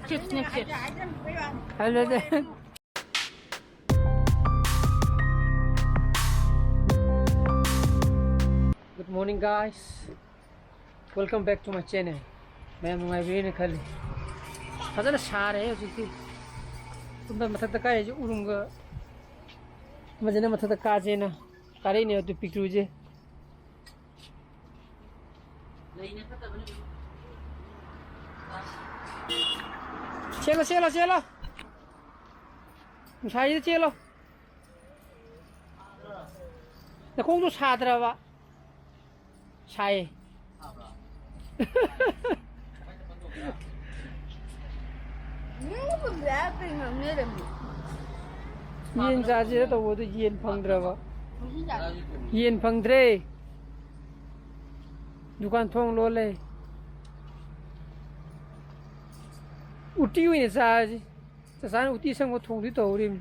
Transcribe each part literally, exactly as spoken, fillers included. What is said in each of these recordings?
Chips ne, chips. Hello there. Good morning, guys. Welcome back to my channel. ꯃꯌꯥꯝ ꯅꯨꯡꯉꯥꯏꯕꯤꯔꯤꯅ ꯈꯜꯂꯤ꯫ ꯐꯖꯅ ꯁꯥꯔꯦ ꯍꯧꯖꯤꯛꯇꯤ꯫ ꯁꯣꯝꯗ ꯃꯊꯛꯇ ꯀꯥꯏꯁꯦ ꯎꯔꯨꯝꯒ ꯑꯃꯁꯤꯅ ꯃꯊꯛꯇ ꯀꯥꯁꯦꯅ ꯀꯥꯔꯛꯏꯅꯦ ꯑꯗꯨ ꯄꯤꯛꯇ꯭ꯔꯨꯁꯦ꯫ ꯆꯦꯜꯂꯣ, ꯆꯦꯜꯂꯣ, ꯆꯦꯜꯂꯣ꯫ ꯅꯨꯡꯁꯥꯁꯤꯗ ꯆꯦꯜꯂꯣ꯫ ꯅꯈꯣꯡꯗꯣ ꯁꯥꯗ꯭ꯔꯕ? ꯁꯥꯏꯌꯦ꯫ ꯌꯦꯟ ꯆꯥꯁꯤꯔ ꯇꯧꯕꯗꯨ ꯌꯦꯟ ꯐꯪꯗ꯭ꯔꯕ? ꯌꯦꯟ ꯐꯪꯗ꯭ꯔꯦ꯫ ꯗꯨꯀꯥꯟ ꯊꯣꯡ ꯂꯣꯜꯂꯦ꯫ ꯎꯇꯤ ꯑꯣꯏꯅ ꯆꯥꯔꯁꯤ꯫ ꯆꯆꯥꯅ ꯎꯇꯤ ꯑꯁꯪꯕ ꯊꯣꯡꯗꯣꯏ ꯇꯧꯔꯤꯕꯅꯤ꯫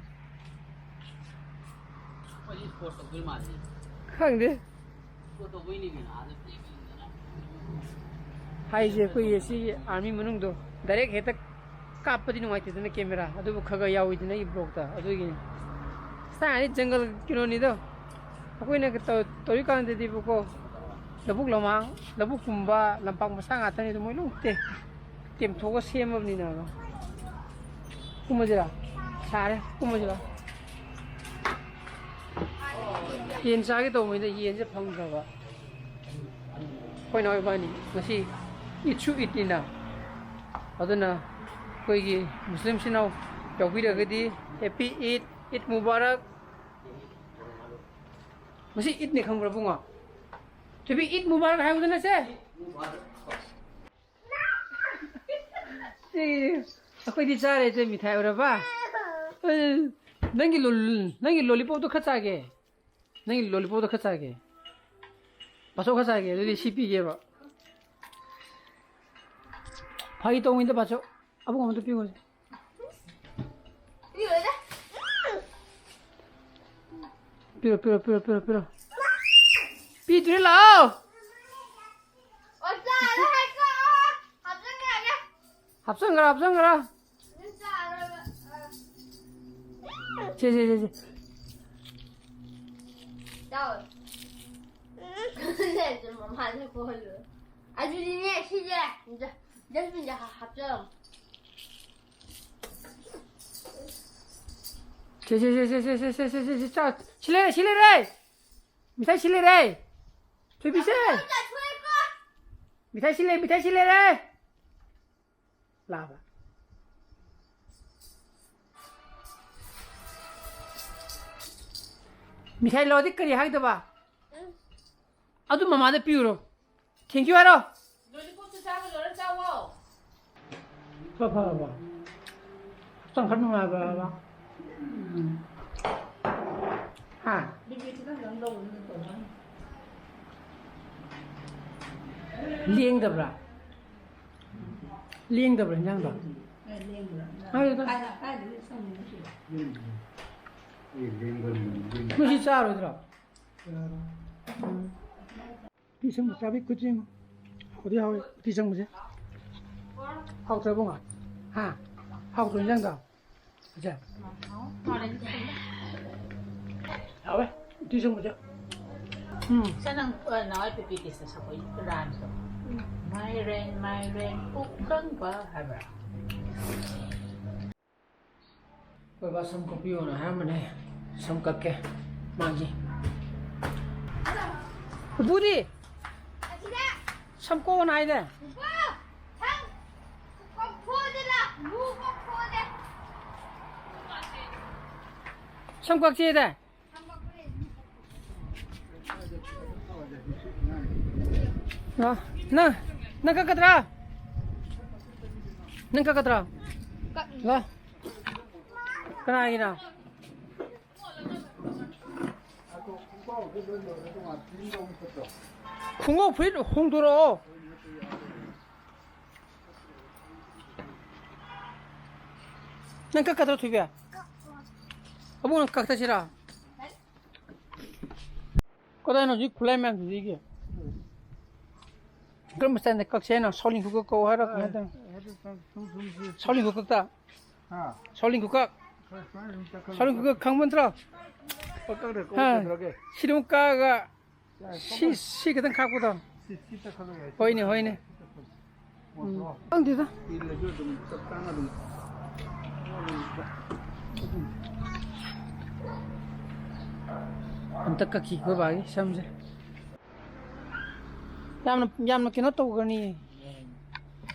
ꯈꯪꯗꯦ꯫ ꯍꯥꯏꯁꯦ ꯑꯩꯈꯣꯏꯒꯤ ꯁꯤꯒꯤ ꯑꯥꯔꯃꯤ ꯃꯅꯨꯡꯗꯣ ꯗꯥꯏꯔꯦꯛ ꯍꯦꯛꯇ ꯀꯥꯞꯄꯗꯤ ꯅꯨꯡꯉꯥꯏꯇꯦꯗꯅ ꯀꯦꯃꯦꯔꯥ, ꯑꯗꯨꯕꯨ ꯈꯔ ꯈꯔ ꯌꯥꯎꯋꯤꯗꯅ ꯑꯩꯒꯤ ꯕ꯭ꯂꯣꯛꯇ, ꯑꯗꯨꯒꯤꯅꯤ꯫ ꯑꯁ ꯊꯥꯏꯅꯗꯤ ꯖꯪꯒꯜ ꯀꯩꯅꯣꯅꯤꯗꯣ꯫ ꯑꯩꯈꯣꯏꯅ ꯇꯧ-, ꯇꯧꯔꯤꯀꯥꯟꯗꯗꯤꯕꯀꯣ, ꯂꯧꯕꯨꯛ ꯂꯝꯍꯥꯡ, ꯂꯧꯕꯨꯛꯀꯨꯝꯕ ꯂꯝꯄꯥꯛ ꯃꯆꯥ ꯉꯥꯛꯇꯅꯤꯗꯣ, ꯃꯣꯏ ꯂꯣꯏ ꯇꯦ-, ꯇꯦꯝꯊꯣꯛꯑꯒ ꯁꯦꯝꯃꯕꯅꯤꯅ꯫ ꯀꯨꯝꯃꯁꯤꯔꯥ? ꯁꯥꯔꯦ, ꯀꯨꯝꯃꯁꯤꯔꯥ? ꯌꯦꯟ ꯆꯥꯒꯦ ꯇꯧꯕꯅꯤꯗ, ꯌꯦꯟꯁꯦ ꯐꯪꯗ꯭ꯔꯕ꯫ ꯑꯩꯈꯣꯏ ꯏꯅꯥꯎ ꯏꯕꯥꯅꯤ ꯉꯁꯤ ꯏꯠꯁꯨ ꯏꯠꯅꯤꯅ, ꯑꯗꯨꯅ ꯑꯩꯈꯣꯏꯒꯤ ꯃꯨꯁꯂꯤꯝ ꯏꯆꯤꯟ ꯏꯅꯥꯎ ꯌꯥꯎꯕꯤꯔꯒꯗꯤ ꯍꯦꯄꯤ ꯏꯠ, ꯏꯠ ꯃꯨꯕꯥꯔꯛ꯫ ꯉꯁꯤ ꯏꯠꯅꯤ ꯈꯪꯕ꯭ꯔꯥ ꯕꯨꯡꯉꯣ? ꯊꯣꯏꯕꯤ, ꯏꯠ ꯃꯨꯕꯥꯔꯛ ꯍꯥꯏꯌꯨꯗꯅ ꯁꯦ꯫ ꯑꯦ, ꯑꯩꯈꯣꯏꯗꯤ ꯆꯥꯔꯦ ꯁꯦ ꯃꯤꯊꯥꯏ ꯑꯣꯏꯔꯕ? ꯑꯦ, ꯅꯪꯒꯤ ꯂꯣ-, ꯅꯪꯒꯤ ꯂꯣꯂꯤꯄꯣꯞꯇꯣ ꯈꯔ ꯆꯥꯒꯦ꯫ ꯅꯪꯒꯤ ꯂꯣꯂꯤꯄꯣꯞꯇꯣ ꯈꯔ ꯆꯥꯒꯦ꯫ ꯄꯥꯆꯧ ꯈꯔ ꯆꯥꯒꯦ, ꯑꯗꯨꯗꯤ ꯁꯤ ꯄꯤꯒꯦꯕ꯫ ꯐꯥꯒꯤ ꯇꯧꯕꯅꯤꯗ ꯄꯥꯆꯧ꯫ ꯑꯕꯨꯡ ꯑꯃꯗ ꯄꯤꯌꯨ꯫ ꯄꯤꯔꯣ, ꯄꯤꯔꯣ, ꯄꯤꯔꯣ, ꯄꯤꯔꯣ, ꯄꯤꯔꯣ꯫ ꯄꯤꯗ꯭ꯔꯤ ꯂꯥꯛꯑꯣ꯫ ꯑꯣꯖꯥ, ꯑꯗꯨ ꯍꯥꯏꯀꯣ꯫ ꯍꯥꯞꯆꯤꯟꯈ꯭ꯔꯒꯦ꯫ ꯍꯥꯞꯆꯟꯈ꯭ꯔꯣ, ꯍꯥꯞꯆꯟꯈ꯭ꯔꯣ꯫ ꯁꯦ, ꯁꯦ, ꯁꯦ, ꯁꯦ꯫ ꯑꯗꯨꯗꯤꯅꯦ, ꯁꯤꯁꯦ꯫ ꯗꯁꯕꯤꯟꯗ ꯍꯥ-, ꯍꯥꯞꯆꯔꯝꯃꯣ꯫ ꯁꯦ, ꯁꯦ, ꯁꯦ, ꯆꯥꯎ꯫ ꯁꯤ ꯂꯩꯔꯦ, ꯁꯤ ꯂꯩꯔꯦ꯫ ꯃꯤꯊꯥꯏ ꯁꯤ ꯂꯩꯔꯦ꯫ ꯊꯣꯏꯕꯤꯁꯦ꯫ ꯃꯤꯊꯥꯏ ꯁꯤ ꯂꯩ, ꯃꯤꯊꯥꯏ ꯁꯤ ꯂꯩꯔꯦ꯫ ꯂꯥꯕ꯫ ꯃꯤꯊꯥꯏ ꯂꯧꯔꯗꯤ ꯀꯔꯤ ꯍꯥꯏꯒꯗꯕ? ꯑꯗꯨ ꯃꯃꯥꯗ ꯄꯤꯔꯨꯔꯣ꯫ Thank you ꯍꯥꯏꯔꯣ꯫ ꯂꯣꯂꯤꯄꯣꯞꯇꯨ ꯆꯥꯕ ꯂꯣꯏꯔ ꯆꯥꯋꯣ꯫ ꯈꯔ ꯐꯔꯕꯣ? ꯍꯛꯆꯥꯡ ꯈꯔ ꯅꯨꯡꯉꯥꯏꯕ꯭ꯔꯕ? ꯎꯝ꯫ ꯍꯥ? ꯕꯤꯄꯤ ꯈꯤꯇꯪ ꯈꯤꯇꯪ ꯇꯧꯕꯅꯤꯅ ꯇꯧꯕꯅꯤ꯫ ꯂꯦꯡꯗꯕ꯭ꯔꯥ? ꯂꯦꯡꯗꯕ꯭ꯔꯥ ꯏꯟꯖꯥꯡꯗꯣ? ꯑꯦ, ꯂꯦꯡꯗꯕ꯭ꯔꯥ? ꯍꯥꯏꯔꯦꯗ꯫ ꯀꯥꯏꯗ, ꯀꯥꯏꯗꯒꯤ ꯆꯪꯉꯤꯅꯣ ꯁꯤꯕꯣ? ꯅꯣꯏ ꯁꯤ ꯆꯥꯔꯣꯏꯗ꯭ꯔꯣ? ꯎꯝ꯫ ꯎꯇꯤ ꯑꯁꯪꯕ ꯆꯥꯕꯤ ꯈꯨꯆꯦꯡ꯫ ꯍꯥꯎꯗꯤ ꯍꯥꯎꯋꯦ ꯎꯇꯤ ꯑꯁꯪꯕꯁꯦ꯫ ꯍꯥꯎꯇ꯭ꯔꯕꯣ ꯉꯥ? ꯍꯥ? ꯍꯥꯎꯇ꯭ꯔꯣ ꯏꯟꯖꯥꯡꯗꯣ? ꯏꯆꯦ? ꯍꯥꯎꯋꯦ ꯎꯇꯤ ꯑꯁꯪꯕꯁꯦ꯫ ꯎꯝ꯫ ꯁꯦ ꯅꯪ, ꯑ, ꯅꯍꯥꯟꯋꯥꯏ ꯄꯤ ꯄꯤ ꯇꯦꯁꯇ ꯁꯛꯄ ꯔꯥꯏꯝꯁꯇꯣ꯫ ꯃꯥꯏꯔꯦꯟ, ꯃꯥꯏꯔꯦꯟ, ꯄꯨꯛ ꯀꯪꯕ ꯍꯥꯏꯕ꯭ꯔꯥ? ꯑꯩꯈꯣꯏ ꯕꯥ ꯁꯝ ꯀꯛꯄꯤꯌꯣꯅ ꯍꯥꯏꯔꯝꯕꯅꯦ꯫ ꯁꯝ ꯀꯛꯀꯦ ꯃꯥꯒꯤ꯫ ꯄꯨꯄꯨꯗꯤ? ꯁꯝ ꯀꯛꯑꯣꯅ ꯍꯥꯏꯗꯥꯏ? ꯁꯝ ꯀꯛꯁꯦꯗꯥꯏ? ꯂꯥ, ꯅꯪ, ꯅꯪ ꯀꯛꯀꯗ꯭ꯔꯥ? ꯅꯪ ꯀꯛꯀꯗ꯭ꯔꯥ? ꯂꯥ, ꯀꯅꯥꯒꯤꯅꯣ? ꯈꯣꯡꯎꯞ ꯐꯨꯔꯤꯠ ꯍꯣꯡꯗꯣꯔꯛꯑꯣ꯫ ꯅꯪ ꯀꯛꯀꯗ꯭ꯔꯣ, ꯊꯣꯏꯕꯤ? ꯑꯕꯨꯡ, ꯅꯪ ꯀꯛꯊꯠꯁꯤꯔꯥ? ꯀꯗꯥꯏꯅꯣ ꯍꯧꯖꯤꯛ ꯈꯨꯠꯂꯥꯏ ꯃꯌꯥꯝꯁꯤꯗꯒꯤ? ꯀꯔꯝꯕ ꯁ꯭ꯇꯥꯏꯜꯗ ꯀꯛꯁꯦ ꯍꯥꯏꯅꯣ? ꯁꯥꯎꯂꯤꯟ ꯈꯨꯀꯛ ꯀꯛꯎ ꯍꯥꯏꯔꯣ? ꯀꯃꯥꯏꯅ ꯇꯧꯅꯤ? ꯁꯥꯎꯂꯤꯟ ꯈꯨꯀꯛꯇ꯫ ꯁꯥꯎꯂꯤꯟ ꯈꯨꯀꯛ꯫ ꯁꯥꯎꯂꯤꯟ ꯈꯨꯀꯛ ꯈꯪꯕ ꯅꯠꯇ꯭ꯔꯣ? ꯍꯥ꯫ ꯁꯤꯗ ꯑꯃꯨꯛ ꯀꯛꯑꯒ ꯁꯤ, ꯁꯤ ꯈꯤꯇꯪ ꯈꯥꯛꯄꯗꯣ꯫ ꯍꯣꯏꯅꯦ, ꯍꯣꯏꯅꯦ꯫ ꯎꯝ꯫ ꯈꯪꯗꯦꯗ꯫ ꯑꯝꯇ ꯀꯛꯈꯤ ꯑꯩꯈꯣꯏ ꯕꯥꯒꯤ ꯁꯝꯁꯦ꯫ ꯌꯥꯝꯅ, ꯌꯥꯝꯅ ꯀꯩꯅꯣ ꯇꯧꯒꯅꯤ꯫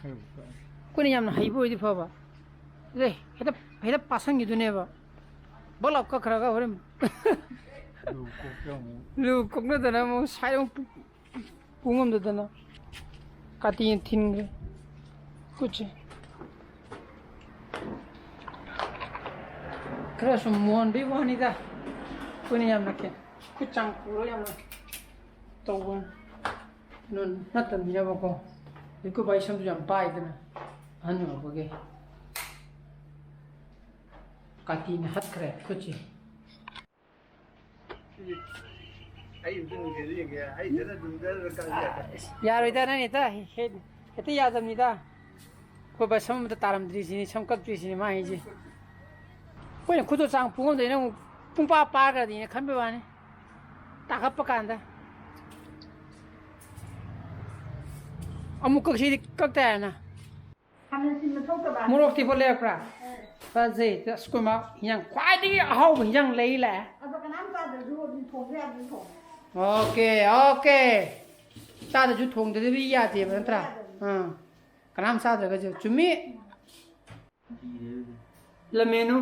ꯑꯩꯈꯣꯏꯅ ꯌꯥꯝꯅ ꯍꯩꯕ ꯑꯣꯏꯗꯤ ꯐꯕ꯫ ꯑꯦ, ꯍꯦꯛꯇ, ꯍꯦꯛꯇ ꯄꯥꯁꯟꯈꯤꯗꯣꯏꯅꯦꯕ꯫ ꯕꯛ ꯂꯥꯎ ꯀꯛꯈ꯭ꯔꯒ ꯍꯣꯔꯦꯟ ꯂꯨ ꯀꯣꯛꯅꯗꯅ ꯑꯃꯨꯛ ꯁꯥꯏꯗ ꯑꯃꯨꯛ ꯄꯨ ꯉꯝꯗꯗꯅ ꯀꯥꯇꯤꯅ ꯊꯤꯟꯈ꯭ꯔꯦ ꯈꯨꯠꯁꯦ꯫ ꯈꯔ ꯁꯨꯝ ꯃꯨꯍꯟꯕꯩ ꯋꯥꯅꯤꯗ꯫ ꯑꯩꯈꯣꯏꯅ ꯌꯥꯝꯅ ꯀꯩ-, ꯈꯨꯠ ꯆꯥꯡ ꯄꯨꯔꯒ ꯌꯥꯝꯅ ꯇꯧꯕ ꯀꯩꯅꯣ ꯅꯠꯇꯕꯅꯤꯅꯕꯀꯣ꯫ ꯑꯩꯈꯣꯏ ꯕꯥꯏ ꯁꯝꯁꯨ ꯌꯥꯝ ꯄꯥꯏꯗꯅ ꯑꯍꯟ ꯑꯣꯏꯔꯛꯄꯒꯤ꯫ ꯀꯥꯇꯤꯅ ꯍꯠꯈ꯭ꯔꯦ ꯈꯨꯠꯁꯦ꯫ ꯑꯩ ꯑꯝꯇ ꯅꯨꯡꯁꯤꯗ ꯌꯦꯡꯒꯦ꯫ ꯑꯩ ꯁꯤꯗ ꯑꯗꯨꯝ ꯆꯠꯂꯒ ꯀꯛꯑꯒꯦ꯫ ꯌꯥꯔꯣꯏꯗ, ꯅꯪ ꯍꯦꯛꯇ ꯍꯦ-, ꯍꯦꯛꯇ ꯌꯥꯗꯕꯅꯤꯗ꯫ ꯑꯩꯈꯣꯏ ꯕꯥ ꯁꯝ ꯑꯝꯇ ꯇꯥꯔꯝꯗ꯭ꯔꯤꯁꯤꯅꯤ, ꯁꯝ ꯀꯛꯇ꯭ꯔꯤꯁꯤꯅꯤ ꯃꯥ ꯍꯥꯏꯁꯦ꯫ ꯑꯩꯈꯣꯏꯅ ꯈꯨꯠꯇꯣ ꯆꯥꯡ ꯄꯨꯡ ꯑꯃꯗꯩꯅ ꯑꯃꯨꯛ ꯄꯨꯡꯄꯥ ꯄꯥꯈ꯭ꯔꯗꯤꯅ ꯈꯟꯕꯩ ꯋꯥꯅꯤ꯫ ꯇꯥꯈꯠꯄ ꯀꯥꯟꯗ ꯑꯃꯨꯛ ꯀꯛꯁꯤꯗꯤ ꯀꯛꯇ ꯌꯥꯔꯦꯅ꯫ ꯈꯥꯃꯦꯟ ꯑꯁꯤꯟꯕ ꯊꯣꯛꯇꯕ꯫ ꯃꯣꯔꯣꯛꯇꯤ ꯄꯣꯠ ꯂꯩꯔꯛꯄ꯭ꯔꯥ? ꯑꯦ꯫ ꯐꯖꯩ꯫ ꯑꯁ, ꯑꯩꯈꯣꯏ ꯃꯥ ꯍꯤꯟꯖꯥꯡ ꯈ꯭ꯋꯥꯏꯗꯒꯤ ꯑꯍꯥꯎꯕ ꯍꯤꯟꯖꯥꯡ ꯂꯩ ꯂꯥꯛꯑꯦ꯫ ꯑꯗꯣ ꯀꯅꯥꯝ ꯆꯥꯗ꯭ꯔꯁꯨ ꯑꯗꯨꯝ ꯊꯣꯡꯕ ꯌꯥꯕꯗꯤ ꯊꯣꯡꯉꯦ꯫ Okay, okay. ꯆꯥꯗ꯭ꯔꯁꯨ ꯊꯣꯡꯗ꯭ꯔꯗꯤ ꯌꯥꯗꯦꯕ, ꯅꯠꯇ꯭ꯔꯥ? ꯌꯥꯗꯕꯅꯤ꯫ ꯑꯥ꯫ ꯀꯅꯥꯝ ꯆꯥꯗ꯭ꯔꯒꯁꯨ꯫ ꯆꯨꯝꯃꯤ꯫ ꯂꯃꯦꯅꯨ꯫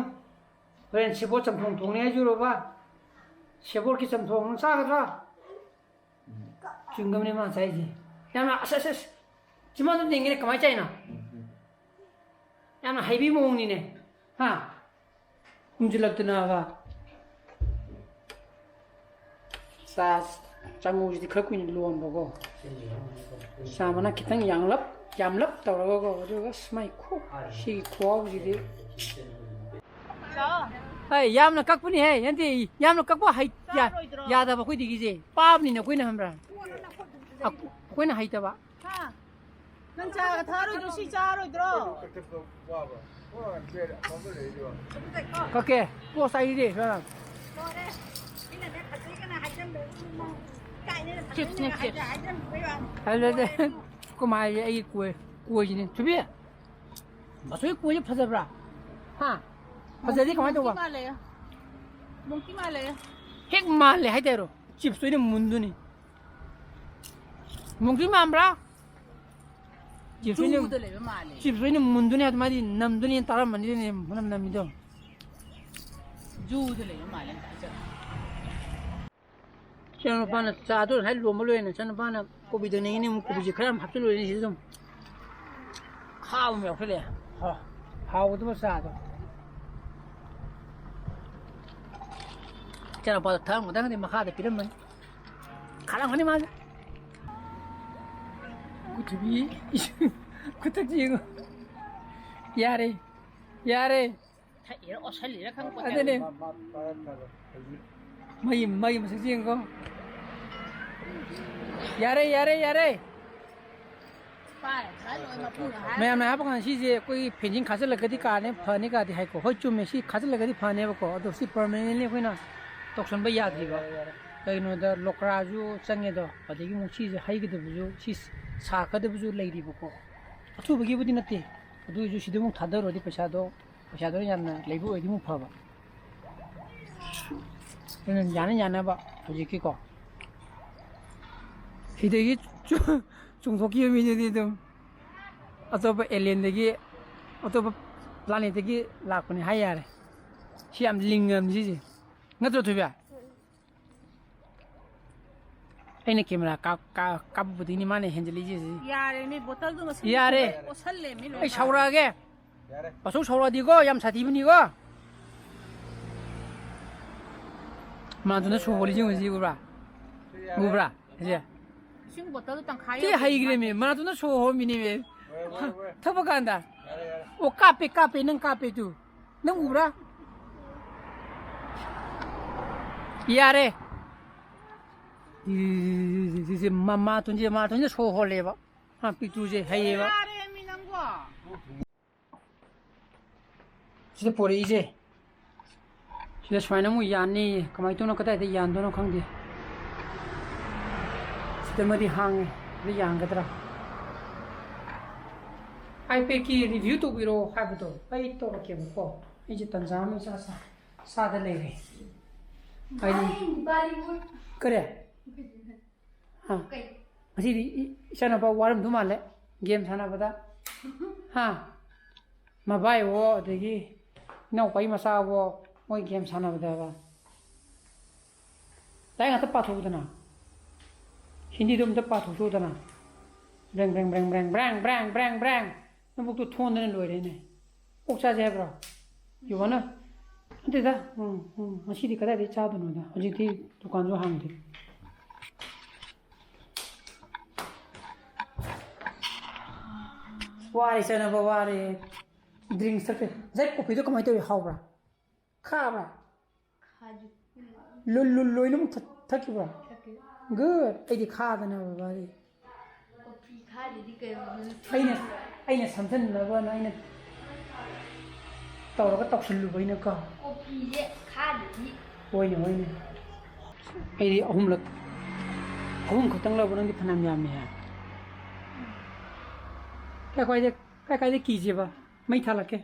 ꯍꯣꯔꯦꯟ ꯁꯦꯕꯣꯠ ꯆꯝꯊꯣꯡ ꯊꯣꯡꯅꯤ ꯍꯥꯏꯖꯨꯔꯣꯕ? ꯁꯦꯕꯣꯠꯀꯤ ꯆꯝꯊꯣꯡ ꯅꯪ ꯆꯥꯒꯗ꯭ꯔꯥ? ꯆ꯭ꯋꯤꯡꯒꯝꯅꯦ ꯃꯥ ꯆꯥꯏꯁꯦ꯫ ꯌꯥꯝꯅ ꯑꯁ, ꯑꯁ, ꯑꯁ꯫ ꯆꯤꯝꯕꯥꯟꯗꯨ ꯅꯤꯡꯉꯤꯅꯦ, ꯀꯃꯥꯏꯅ ꯆꯥꯏꯅꯣ? ꯌꯥꯝꯅ ꯍꯩꯕꯤ ꯃꯑꯣꯡꯅꯤꯅꯦ꯫ ꯍꯥ? ꯎꯝꯁꯤꯜꯂꯛꯇꯅꯕ꯫ ꯆꯥ ꯆꯉꯨꯁꯤꯗꯤ ꯈꯔ ꯀꯨꯏꯅ ꯂꯣꯟꯕꯀꯣ꯫ ꯆꯥ ꯃꯅꯥ ꯈꯤꯇꯪ ꯌꯥꯝꯂꯞ, ꯌꯥꯝꯂꯞ ꯇꯧꯔꯒꯀꯣ꯫ ꯑꯗꯨꯒ ꯑꯁ, ꯃꯥꯏ ꯈꯨ-, ꯁꯤꯒꯤ ꯈꯨꯍꯥꯎꯁꯤꯗꯤ꯫ ꯑꯩ ꯌꯥꯝꯅ ꯀꯛꯄꯅꯤꯍꯦ, ꯅꯠꯇꯦ, ꯌꯥꯝꯅ ꯀꯛꯄ ꯍꯩ-, ꯌꯥ-, ꯆꯥꯔꯣꯏꯗ꯭ꯔꯣ? ꯌꯥꯗꯕ ꯑꯩꯈꯣꯏꯗꯤꯒꯤꯁꯦ꯫ ꯄꯥꯕꯅꯤꯅ ꯑꯩꯈꯣꯏꯅ ꯈꯪꯕ꯭ꯔꯥ? ꯑꯩꯈꯣꯏꯅ ꯍꯩꯇꯕ꯫ ꯍꯥ? ꯅꯪ ꯆꯥꯒ ꯊꯛꯑꯔꯣꯏꯗ꯭ꯔꯣ? ꯁꯤ ꯆꯥꯔꯣꯏꯗ꯭ꯔꯣ? ꯀꯛꯀꯦ꯫ ꯄꯣꯁ ꯑꯩꯗꯤ ꯈꯔ꯫ ꯆꯤꯞꯁꯅꯦ, ꯆꯤꯞꯁ꯫ ꯑꯗꯨꯗꯤ ꯀꯃꯥꯏꯅ ꯑꯩꯒꯤ ꯀꯣꯏ, ꯀꯣꯏꯁꯤꯅꯦ꯫ ꯊꯨꯕꯤ, ꯃꯁꯣꯏ ꯀꯣꯏꯁꯦ ꯐꯖꯕ꯭ꯔꯥ? ꯍꯥ? ꯐꯖꯗꯤ ꯀꯃꯥꯏꯅ ꯇꯧꯕ? ꯃꯣꯡꯀꯤ ꯃꯥꯜꯂꯦ꯫ ꯃꯣꯡꯀꯤ ꯃꯥꯜꯂꯦ꯫ ꯍꯦꯛ ꯃꯥꯜꯂꯦ ꯍꯥꯏꯇꯥꯔꯣ? ꯆꯤꯞꯁꯇꯣ ꯑꯩꯅ ꯃꯨꯟꯗꯨꯅꯤ꯫ ꯃꯣꯡꯀꯤ ꯃꯥꯟꯕ꯭ꯔꯥ? ꯆꯤꯞꯁ ꯑꯣꯏꯅ, ꯖꯨꯗ ꯂꯩꯕ ꯃꯥꯜꯂꯦ꯫ ꯆꯤꯞꯁ ꯑꯣꯏꯅ ꯃꯨꯟꯗꯨꯅꯦ, ꯑꯗꯨꯃꯥꯏꯗꯤ ꯅꯝꯗꯨꯅꯦ, ꯇꯥꯔꯝꯃꯅꯤꯅꯦ, ꯃꯅꯝ ꯅꯝꯃꯤꯗꯣ꯫ ꯖꯨꯗ ꯂꯩꯕ ꯃꯥꯜꯂꯦ, ꯑꯝꯇ ꯍꯥꯏꯖꯔꯣ꯫ ꯏꯆꯥꯅꯨꯄꯥꯅ ꯆꯥꯗꯣ ꯉꯁꯥꯏ ꯂꯣꯟꯕ ꯂꯣꯏꯔꯦꯅ, ꯏꯆꯥꯅꯨꯄꯥꯅ ꯀꯣꯕꯤ ꯇꯧꯅꯤꯡꯉꯤꯅꯦ, ꯑꯃꯨꯛ ꯀꯣꯕꯤꯁꯦ ꯈꯔ ꯌꯥꯝ ꯍꯥꯞꯆꯤꯜꯂꯨꯔꯦꯅꯦ ꯁꯤꯗ ꯑꯗꯨꯝ꯫ ꯈꯥꯕ ꯑꯃ ꯌꯥꯎꯁꯜꯂꯛꯑꯦ꯫ ꯍꯥ, ꯍꯥꯎꯒꯗꯕ ꯆꯥꯗꯣ꯫ ꯏꯆꯥꯅꯨꯄꯥꯗꯣ ꯊꯛꯑꯝꯒꯗ꯭ꯔꯥ ꯈꯪꯗꯦ, ꯃꯈꯥꯗ ꯄꯤꯔꯝꯃꯅꯤ꯫ ꯈꯥꯔꯝꯒꯅꯤ ꯃꯥꯁꯨ꯫ ꯄ꯭ꯔꯤꯊꯤꯕꯤ, ꯈꯨꯊꯛꯁꯤ ꯌꯦꯡꯉꯨ꯫ ꯌꯥꯔꯦ, ꯌꯥꯔꯦ꯫ ꯊꯛꯏꯔ ꯑꯣꯠꯁꯜꯂꯤꯔ ꯈꯪꯄꯣꯠꯇꯦ꯫ ꯑꯗꯨꯅꯦ꯫ ꯃꯩ, ꯃꯩ ꯃꯁꯛꯁꯤ ꯌꯦꯡꯉꯨꯀꯣ꯫ ꯌꯥꯔꯦ, ꯌꯥꯔꯦ, ꯌꯥꯔꯦ꯫ ꯄꯥꯏ, ꯄꯥꯏ ꯂꯣꯏ ꯃꯄꯨꯅ ꯍꯥꯏ꯫ ꯃꯌꯥꯝꯅ ꯍꯥꯏꯕ ꯀꯥꯟꯗ ꯁꯤꯁꯦ ꯑꯩꯈꯣꯏꯒꯤ ꯐꯦꯟꯁꯤꯡ ꯈꯥꯖꯤꯜꯂꯒꯗꯤ ꯀꯥꯅꯦ ꯐꯅꯤ ꯀꯥꯗꯤ ꯍꯥꯏꯀꯣ꯫ ꯍꯣꯏ, ꯆꯨꯝꯃꯦ, ꯁꯤ ꯈꯥꯖꯤꯜꯂꯒꯗꯤ ꯐꯅꯦꯕꯀꯣ꯫ ꯑꯗꯣ ꯁꯤ permanently ꯑꯩꯈꯣꯏꯅ ꯇꯧꯁꯟꯕ ꯌꯥꯗ꯭ꯔꯤꯕ꯫ ꯀꯩꯒꯤꯅꯣꯗ ꯂꯣꯀ꯭ꯔꯥꯁꯨ ꯆꯪꯉꯦꯗꯣ, ꯑꯗꯒꯤ ꯑꯃꯨꯛ ꯁꯤꯁꯦ ꯍꯩꯒꯗꯕꯁꯨ, ꯁꯤ ꯁꯥꯒꯗꯕꯁꯨ ꯂꯩꯔꯤꯕꯀꯣ꯫ ꯑꯊꯨꯕꯒꯤꯕꯨꯗꯤ ꯅꯠꯇꯦ꯫ ꯑꯗꯨ ꯑꯣꯏꯔꯁꯨ ꯁꯤꯗ ꯑꯃꯨꯛ ꯊꯥꯗꯔꯨꯔꯗꯤ ꯄꯩꯁꯥꯗꯣ, ꯄꯩꯁꯥꯗꯣ ꯌꯥꯝꯅ ꯂꯩꯕ ꯑꯣꯏꯗꯤ ꯑꯃꯨꯛ ꯐꯕ꯫ ꯑꯗꯨꯅ ꯌꯥꯅ ꯌꯥꯅꯕ ꯍꯧꯖꯤꯛꯀꯤꯀꯣ꯫ ꯁꯤꯗꯒꯤ ꯆꯨ-, ꯆꯣꯡꯊꯣꯛꯈꯤꯕ ꯃꯤꯗꯨꯗꯤ ꯑꯗꯨꯝ ꯑꯇꯣꯞꯄ alienꯗꯒꯤ, ꯑꯇꯣꯞꯄ planetꯇꯒꯤ ꯂꯥꯛꯄꯅꯤ ꯍꯥꯏ ꯌꯥꯔꯦ꯫ ꯁꯤ ꯌꯥꯝ ꯂꯤꯡꯉꯝꯅꯤ ꯁꯤꯁꯦ꯫ ꯅꯠꯇ꯭ꯔꯣ, ꯊꯣꯏꯕꯤ? ꯑꯩꯅ camera ꯀꯥꯞ-, ꯀꯥꯞ-, ꯀꯥꯞꯄꯕꯨꯗꯤꯅꯤ ꯃꯥꯅ ꯍꯦꯟꯖꯜꯂꯤꯁꯦ ꯁꯤ꯫ ꯌꯥꯔꯦ, ꯃꯤ ꯕꯣꯇꯜꯗꯨ ꯃꯁꯤꯡ ꯌꯥꯔꯦ꯫ ꯑꯣꯠꯁꯜꯂꯦ, ꯃꯤ ꯂꯣꯏ꯫ ꯑꯩ ꯁꯥꯎꯔꯛꯑꯒꯦ꯫ ꯌꯥꯔꯦ꯫ ꯑꯁꯨꯛ ꯁꯥꯎꯔꯛꯑꯗꯤꯀꯣ, ꯌꯥꯝ ꯁꯥꯊꯤꯕꯅꯤꯀꯣ꯫ ꯃꯥꯗꯨꯅ ꯁꯣ ꯍꯣꯜꯂꯤꯁꯦ ꯌꯦꯡꯉꯨ, ꯁꯤ ꯎꯕ꯭ꯔꯥ? ꯁꯤ ꯌꯥꯔꯦ꯫ ꯎꯕ꯭ꯔꯥ? ꯁꯤ꯫ ꯏꯁꯤꯡ ꯕꯣꯇꯜꯗꯨ ꯇꯪꯈꯥꯏ ꯁꯤ ꯌꯧꯗꯦ ꯍꯩꯈ꯭ꯔꯦꯃꯤ, ꯃꯥꯗꯤ꯫ ꯃꯥꯗꯨꯅ ꯁꯣ ꯍꯣꯟꯕꯤꯅꯦꯃꯤ꯫ ꯍꯣꯏ, ꯍꯣꯏ, ꯍꯣꯏ꯫ ꯊꯛꯄ ꯀꯥꯟꯗ꯫ ꯌꯥꯔꯦ, ꯌꯥꯔꯦ꯫ ꯑꯣ, ꯀꯥꯞꯄꯦ, ꯀꯥꯞꯄꯦ, ꯅꯪ ꯀꯥꯞꯄꯦ ꯇꯨ꯫ ꯅꯪ ꯎꯕ꯭ꯔꯥ? ꯌꯥꯔꯦ꯫ ꯁꯤ, ꯁꯤ, ꯁꯤ, ꯁꯤ, ꯃꯃꯥ ꯇꯣꯟꯁꯦ, ꯃꯃꯥ ꯇꯣꯟꯁꯦ ꯁꯣ ꯍꯣꯜꯂꯦꯕ꯫ ꯍꯥ, ꯄꯤꯛꯇ꯭ꯔꯨꯁꯦ ꯍꯩꯌꯦꯕ꯫ ꯌꯥꯔꯦꯃꯤ ꯅꯪꯕꯣ꯫ ꯁꯤꯗ ꯄꯣꯔꯛꯏꯁꯦ꯫ ꯁꯤꯗ ꯁꯨꯃꯥꯏꯅ ꯑꯃꯨꯛ ꯌꯥꯟꯅꯤꯌꯦ꯫ ꯀꯃꯥꯏꯅ ꯇꯧꯅꯣ, ꯀꯗꯥꯏꯗ ꯌꯥꯟꯗꯣꯏꯅꯣ ꯈꯪꯗꯦ꯫ ꯁꯤꯗꯃꯗꯤ ꯍꯥꯡꯉꯦ꯫ ꯁꯤꯗ ꯌꯥꯟꯒꯗ꯭ꯔꯥ? ꯑꯥꯏꯄꯦꯗꯀꯤ ꯔꯤꯚꯤꯌꯨ ꯇꯧꯕꯤꯔꯣ ꯍꯥꯏꯕꯗꯣ ꯑꯩ ꯇꯧꯔꯛꯀꯦꯕꯀꯣ꯫ ꯑꯩꯁꯦ ꯇꯟꯖꯥ ꯑꯃ ꯏꯆꯥ ꯆꯥ-, ꯆꯥꯗ ꯂꯩꯔꯦ꯫ ꯍꯥꯏꯗꯤ, ꯀꯔꯤ? ꯍꯥ? ꯉꯁꯤꯗꯤ ꯏ-, ꯏꯆꯥꯅꯨꯄꯥ ꯋꯥꯔꯝꯗꯧ ꯃꯥꯜꯂꯦ ꯒꯦꯝ ꯁꯥꯟꯅꯕꯗ꯫ ꯍꯥ? ꯃꯕꯥꯏꯋꯣ, ꯑꯗꯒꯤ ꯏꯅꯥꯎꯄꯥꯒꯤ ꯃꯆꯥꯋꯣ, ꯃꯣꯏ ꯒꯦꯝ ꯁꯥꯟꯅꯕꯗꯕ꯫ ꯂꯥꯏꯔꯤꯛ ꯉꯥꯛꯇ ꯄꯥꯊꯣꯛꯎꯗꯅ꯫ ꯍꯤꯟꯗꯤꯗꯣ ꯑꯝꯇ ꯄꯥꯊꯣꯛꯊꯣꯛꯎꯗꯅ꯫ ꯕ꯭ꯔꯦꯡ, ꯕ꯭ꯔꯦꯡ, ꯕ꯭ꯔꯦꯡ, ꯕ꯭ꯔꯦꯡ, ꯕ꯭ꯔꯦꯡ, ꯕ꯭ꯔꯦꯡ, ꯕ꯭ꯔꯦꯡ, ꯕ꯭ꯔꯦꯡ꯫ ꯅꯕꯨꯛꯇꯣ ꯊꯣꯟꯗꯅ ꯂꯣꯏꯔꯦꯅꯦ꯫ ꯑꯣꯛ ꯆꯥꯁꯦ ꯍꯥꯏꯕ꯭ꯔꯣ? You wanna? ꯅꯠꯇꯦꯗ꯫ ꯎꯝ, ꯎꯝ, ꯉꯁꯤꯗꯤ ꯀꯗꯥꯏꯗꯒꯤ ꯆꯥꯗꯣꯏꯅꯣꯗ? ꯍꯧꯖꯤꯛꯇꯤ ꯗꯨꯀꯥꯟꯁꯨ ꯍꯥꯡꯗꯦ꯫ ꯋꯥꯔꯦ ꯆꯥꯅꯕ, ꯋꯥꯔꯦ꯫ ꯗ꯭ꯔꯤꯡꯁ ꯊꯛꯇꯦ꯫ ꯉꯁꯥꯏ ꯀꯣꯐꯤꯗꯣ ꯀꯃꯥꯏꯅ ꯇꯧꯋꯤ? ꯍꯥꯎꯕ꯭ꯔꯥ? ꯈꯥꯕ꯭ꯔꯥ? ꯈꯥꯗꯦ꯫ ꯂꯨꯜ, ꯂꯨꯜ ꯂꯣꯏꯅꯃꯛ ꯊꯛ-, ꯊꯛꯈꯤꯕ꯭ꯔꯥ? ꯊꯛꯈꯤ꯫ Good꯫ ꯑꯩꯗꯤ ꯈꯥꯗꯅ ꯕꯕꯥꯗꯤ꯫ ꯀꯣꯐꯤ ꯈꯥꯗ꯭ꯔꯗꯤ ꯀꯩꯅꯣ? ꯑꯩꯅ, ꯑꯩꯅ ꯁꯝꯖꯟꯅꯕꯅ ꯑꯩꯅ ꯇꯧꯔꯒ ꯇꯧꯁꯜꯂꯨꯕꯩꯅꯀꯣ꯫ ꯀꯣꯐꯤꯁꯦ ꯈꯥꯗ꯭ꯔꯗꯤ꯫ ꯍꯣꯏꯅꯦ, ꯍꯣꯏꯅꯦ꯫ ꯑꯩꯗꯤ ꯑꯍꯨꯝꯂꯛ, ꯑꯍꯨꯝ ꯈꯛꯇꯪ ꯂꯧꯕ ꯅꯪꯗꯤ ꯐꯅꯌꯥꯝ ꯌꯥꯝꯃꯦ ꯍꯥꯏ꯫ ꯀꯥꯏ ꯀꯥꯏꯗ, ꯀꯥꯏ ꯀꯥꯏꯗ ꯀꯤꯁꯦꯕ? ꯃꯩ ꯊꯥꯜꯂꯛꯀꯦ꯫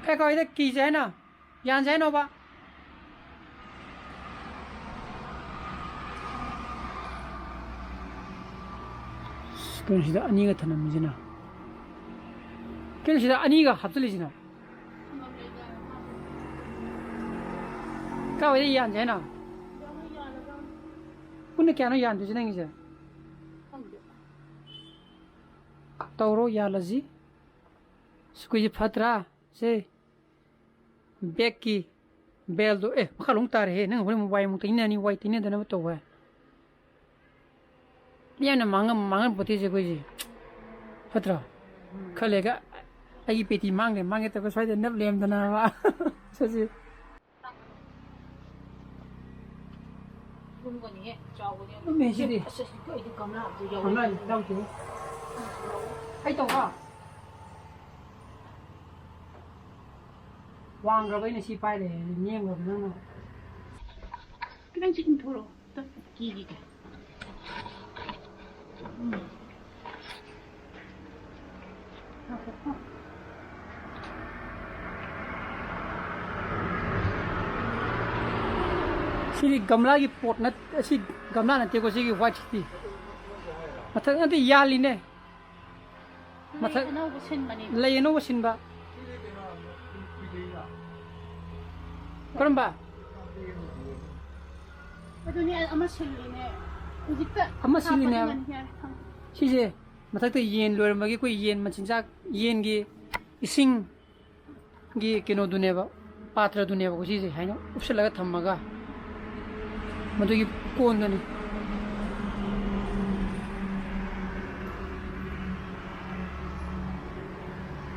ꯀꯥꯏ ꯀꯥꯏꯗ ꯀꯤꯁꯦ ꯍꯥꯏꯅꯣ? ꯌꯥꯟꯁꯦ ꯍꯥꯏꯅꯣꯕ? ꯀꯩꯅꯣ ꯁꯤꯗ ꯑꯅꯤꯒ ꯊꯅꯝꯃꯤꯁꯤꯅ? ꯀꯩꯅꯣ ꯁꯤꯗ ꯑꯅꯤꯒ ꯍꯥꯞꯆꯤꯜꯂꯤꯁꯤꯅ? ꯀꯥꯏꯋꯥꯏꯗ ꯌꯥꯟꯁꯦ ꯍꯥꯏꯅꯣ? ꯄꯨꯟꯅ ꯀꯌꯥꯅꯣ ꯌꯥꯟꯗꯣꯏꯁꯦ ꯅꯪꯒꯤꯁꯦ? ꯇꯧꯔꯣ, ꯌꯥꯜꯂꯁꯤ꯫ ꯁꯨꯀ꯭ꯔꯤꯁꯦ ꯐꯠꯇ꯭ꯔꯥ? ꯁꯦ, ꯕꯦꯛꯀꯤ ꯕꯦꯜꯗꯣ, ꯑꯦ, ꯃꯈꯥ ꯂꯣꯡ ꯇꯥꯔꯦꯍꯦ꯫ ꯅꯪ ꯍꯣꯔꯦꯟ ꯑꯃꯨꯛ ꯋꯥꯏ ꯑꯃꯨꯛ ꯇꯩꯅꯅꯤ, ꯋꯥꯏ ꯇꯩꯅꯗꯅꯕ ꯇꯧꯕ꯫ ꯌꯥꯝꯅ ꯃꯥꯡꯉꯝ-, ꯃꯥꯡꯍꯟ ꯄꯣꯠꯇꯦꯁꯦ ꯑꯩꯈꯣꯏꯁꯦ꯫ ꯐꯠꯇ꯭ꯔꯣ? ꯈꯔ ꯂꯩꯔꯒ ꯑꯩꯒꯤ ꯄꯦꯇꯤ ꯃꯥꯡꯒꯦ, ꯃꯥꯡꯒꯦ ꯇꯧꯔꯒ ꯁ꯭ꯋꯥꯏꯗ ꯅꯞ ꯂꯩꯔꯝꯗꯅꯕ꯫ ꯁꯤꯁꯦ꯫ ꯂꯨꯝꯒꯅꯤꯍꯦ, ꯆꯥꯎꯒꯅꯤ꯫ ꯂꯨꯝꯃꯦ ꯁꯤꯗꯤ꯫ ꯑꯁ, ꯑꯁ, ꯑꯩꯗꯤ ꯒꯝꯂꯥ ꯑꯝꯇ ꯌꯥꯎꯔꯝꯗꯦ꯫ ꯒꯝꯂꯥ ꯌꯥꯎꯗꯦ꯫ ꯑꯩ ꯇꯧꯕ꯫ ꯋꯥꯡꯈ꯭ꯔꯕ ꯑꯩꯅ ꯁꯤ ꯄꯥꯏꯔꯦ, ꯅꯦꯝꯈ꯭ꯔꯕ ꯅꯪꯅ꯫ ꯈꯤꯇꯪ ꯆꯤꯡꯊꯣꯔꯛꯑꯣ, ꯑꯝꯇ ꯀꯤꯈꯤꯒꯦ꯫ ꯎꯝ꯫ ꯁꯤꯗꯤ ꯒꯝꯂꯥꯒꯤ ꯄꯣꯠ ꯅꯠ-, ꯑꯁꯤ ꯒꯝꯂꯥ ꯅꯠꯇꯦꯀꯣ, ꯁꯤꯒꯤ white ꯁꯤꯗꯤ꯫ ꯃꯊꯛ ꯅꯠꯇꯦ, ꯌꯥꯜꯂꯤꯅꯦ꯫ ꯃꯊꯛ ꯂꯩ ꯑꯅꯧꯕ ꯁꯤꯟꯕꯅꯤ꯫ ꯂꯩ ꯑꯅꯧꯕ ꯁꯤꯟꯕ꯫ ꯀꯔꯝꯕ? ꯑꯗꯨꯅꯦ, ꯑꯃ ꯁꯤꯜꯂꯤꯅꯦ꯫ ꯍꯧꯖꯤꯛꯇ ꯑꯃ ꯁꯤꯜꯂꯤꯅꯦ꯫ ꯍꯥꯞꯄꯗꯤ ꯉꯟꯅꯤ ꯍꯥꯏ꯫ ꯁꯤꯁꯦ ꯃꯊꯛꯇ ꯌꯦꯟ ꯂꯣꯏꯔꯝꯕꯒꯤ ꯑꯩꯈꯣꯏ ꯌꯦꯟ ꯃꯆꯤꯟꯖꯥꯛ, ꯌꯦꯟꯒꯤ ꯏꯁꯤꯡꯒꯤ ꯀꯩꯅꯣꯗꯨꯅꯦꯕ, ꯄꯥꯇ꯭ꯔꯗꯨꯅꯦꯕꯀꯣ ꯁꯤꯁꯦ, ꯍꯥꯏꯅ ꯎꯞꯁꯜꯂꯒ ꯊꯝꯃꯒ ꯃꯗꯨꯒꯤ ꯀꯣꯟꯗꯨꯅꯤ꯫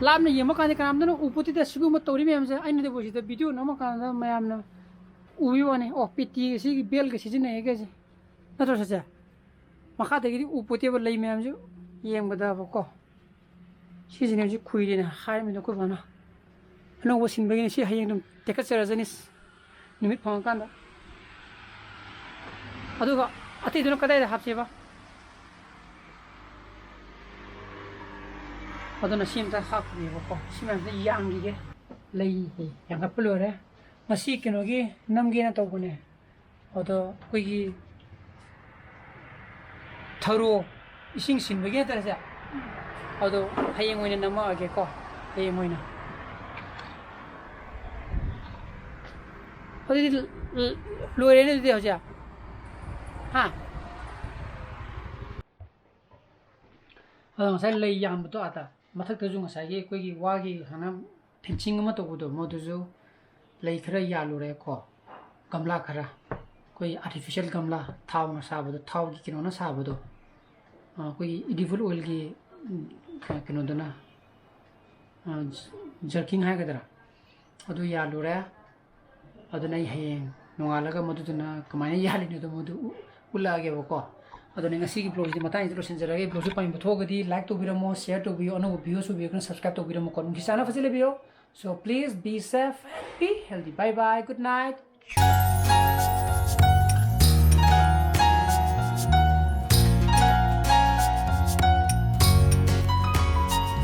ꯂꯥꯞꯅ ꯌꯦꯡꯕ ꯀꯥꯟꯗ ꯀꯅꯥꯝꯇꯅ ꯎꯄꯣꯠꯇꯦꯗ ꯁꯤꯒꯨꯝꯕ ꯇꯧꯔꯤ ꯃꯌꯥꯝꯁꯦ꯫ ꯑꯩꯅꯗꯤ ꯁꯤꯗ video ꯅꯝꯃ ꯀꯥꯟꯗ ꯃꯌꯥꯝꯅ ꯎꯕꯤ ꯋꯥꯅꯤ꯫ ꯑꯣ, ꯄꯦꯇꯤꯒ ꯁꯤꯒꯤ bellꯒ ꯁꯤꯖꯤꯟꯅꯩꯒꯁꯦ꯫ ꯅꯠꯇ꯭ꯔꯣ ꯁꯦ? ꯃꯈꯥꯗꯒꯤꯗꯤ ꯎꯄꯣꯠꯇꯦꯕ ꯂꯩ ꯃꯌꯥꯝꯁꯦ ꯌꯦꯡꯕꯗꯕꯀꯣ꯫ ꯁꯤꯁꯤꯅꯦ ꯍꯧꯖꯤꯛ ꯈꯨꯏꯔꯦꯅ ꯍꯥꯏꯔꯝꯃꯤꯗꯣ ꯑꯩꯈꯣꯏ ꯕꯥꯅ꯫ ꯑꯅꯧꯕ ꯁꯤꯟꯕꯒꯤꯅꯦ, ꯁꯤ ꯍꯌꯦꯡ ꯑꯗꯨꯝ ꯇꯦꯛꯀꯠꯆꯔꯖꯅꯤ ꯅꯨꯃꯤꯠ ꯐꯪꯉꯀꯥꯟꯗ꯫ ꯑꯗꯨꯒ ꯑꯇꯩꯗꯨꯅ ꯀꯗꯥꯏꯗ ꯍꯥꯞꯁꯦꯕ? ꯑꯗꯨꯅ ꯁꯤ ꯑꯝꯇ ꯍꯥꯞꯈꯤꯒꯦꯕꯀꯣ꯫ ꯁꯤ ꯃꯌꯥꯝꯁꯦ ꯌꯥꯟꯈꯤꯒꯦ꯫ ꯂꯩ ꯌꯥꯟꯈꯠꯄ ꯂꯣꯏꯔꯦ꯫ ꯉꯁꯤ ꯀꯩꯅꯣꯒꯤ ꯅꯝꯒꯦꯅ ꯇꯧꯕꯅꯦ꯫ ꯑꯗꯣ ꯑꯩꯈꯣꯏꯒꯤ ꯊꯔꯣ ꯏꯁꯤꯡ ꯁꯤꯟꯕꯒꯤ ꯍꯥꯏꯇꯥꯔꯦ ꯁꯦ꯫ ꯑꯗꯣ ꯍꯌꯦꯡ ꯑꯣꯏꯅ ꯅꯝꯃꯛꯑꯒꯦꯀꯣ꯫ ꯍꯌꯦꯡ ꯑꯣꯏꯅ꯫ ꯑꯗꯨꯗꯤ ꯂ-, ꯂ-, ꯂꯣꯏꯔꯦꯅꯦ ꯑꯗꯨꯗꯤ ꯍꯧꯖꯤꯛ꯫ ꯍꯥ? ꯑꯗꯣ ꯉꯁꯥꯏ ꯂꯩ ꯌꯥꯟꯕꯗꯣ ꯑꯥꯗ ꯃꯊꯛꯇꯁꯨ ꯉꯁꯥꯏꯒꯤ ꯑꯩꯈꯣꯏꯒꯤ ꯋꯥꯒꯤ ꯁꯨꯃꯥꯏꯅ fencing ꯑꯃ ꯇꯧꯕꯗꯣ, ꯃꯗꯨꯁꯨ ꯂꯩ ꯈꯔ ꯌꯥꯜꯂꯨꯔꯦꯀꯣ, ꯒꯝꯂꯥ ꯈꯔ, ꯑꯩꯈꯣꯏ artificial ꯒꯝꯂꯥ, ꯊꯥꯎꯅ ꯁꯥꯕꯗꯣ, ꯊꯥꯎꯒꯤ ꯀꯩꯅꯣꯅ ꯁꯥꯕꯗꯣ, ꯑ, ꯑꯩꯈꯣꯏꯒꯤ edible oilꯒꯤ, ꯎꯝ, ꯀꯩꯅꯣꯗꯨꯅ, ꯑ, jerking ꯍꯥꯏꯒꯗ꯭ꯔꯥ, ꯑꯗꯨ ꯌꯥꯜꯂꯨꯔꯦ꯫ ꯑꯗꯨꯅ ꯑꯩ ꯍꯌꯦꯡ ꯅꯣꯡꯉꯥꯜꯂꯒ ꯃꯗꯨꯗꯨꯅ ꯀꯃꯥꯏꯅ ꯌꯥꯜꯂꯤꯅꯣꯗꯣ ꯃꯗꯨ ꯎ- ꯎꯠꯂꯛꯑꯒꯦꯕꯀꯣ꯫ ꯑꯗꯨꯅ ꯉꯁꯤꯒꯤ vlogꯁꯤꯗꯤ ꯃꯇꯥꯡꯁꯤꯗ ꯂꯣꯏꯁꯤꯟꯖꯔꯒꯦ꯫ Vlogꯁꯤ ꯄꯥꯝꯕꯤꯕ ꯊꯣꯛꯑꯒꯗꯤ like ꯇꯧꯕꯤꯔꯝꯃꯣ, share ꯇꯧꯕꯤꯌꯣ, ꯑꯅꯧꯕ viewersꯁꯨ ꯑꯣꯏꯕꯤꯔꯒꯅ subscribe ꯇꯧꯕꯤꯔꯝꯃꯣꯀꯣ꯫ ꯅꯨꯡꯁꯤ ꯆꯥꯟꯅ ꯐꯖꯅ ꯂꯩꯕꯤꯌꯣ꯫ So please be safe and be healthy. Bye bye. Good night.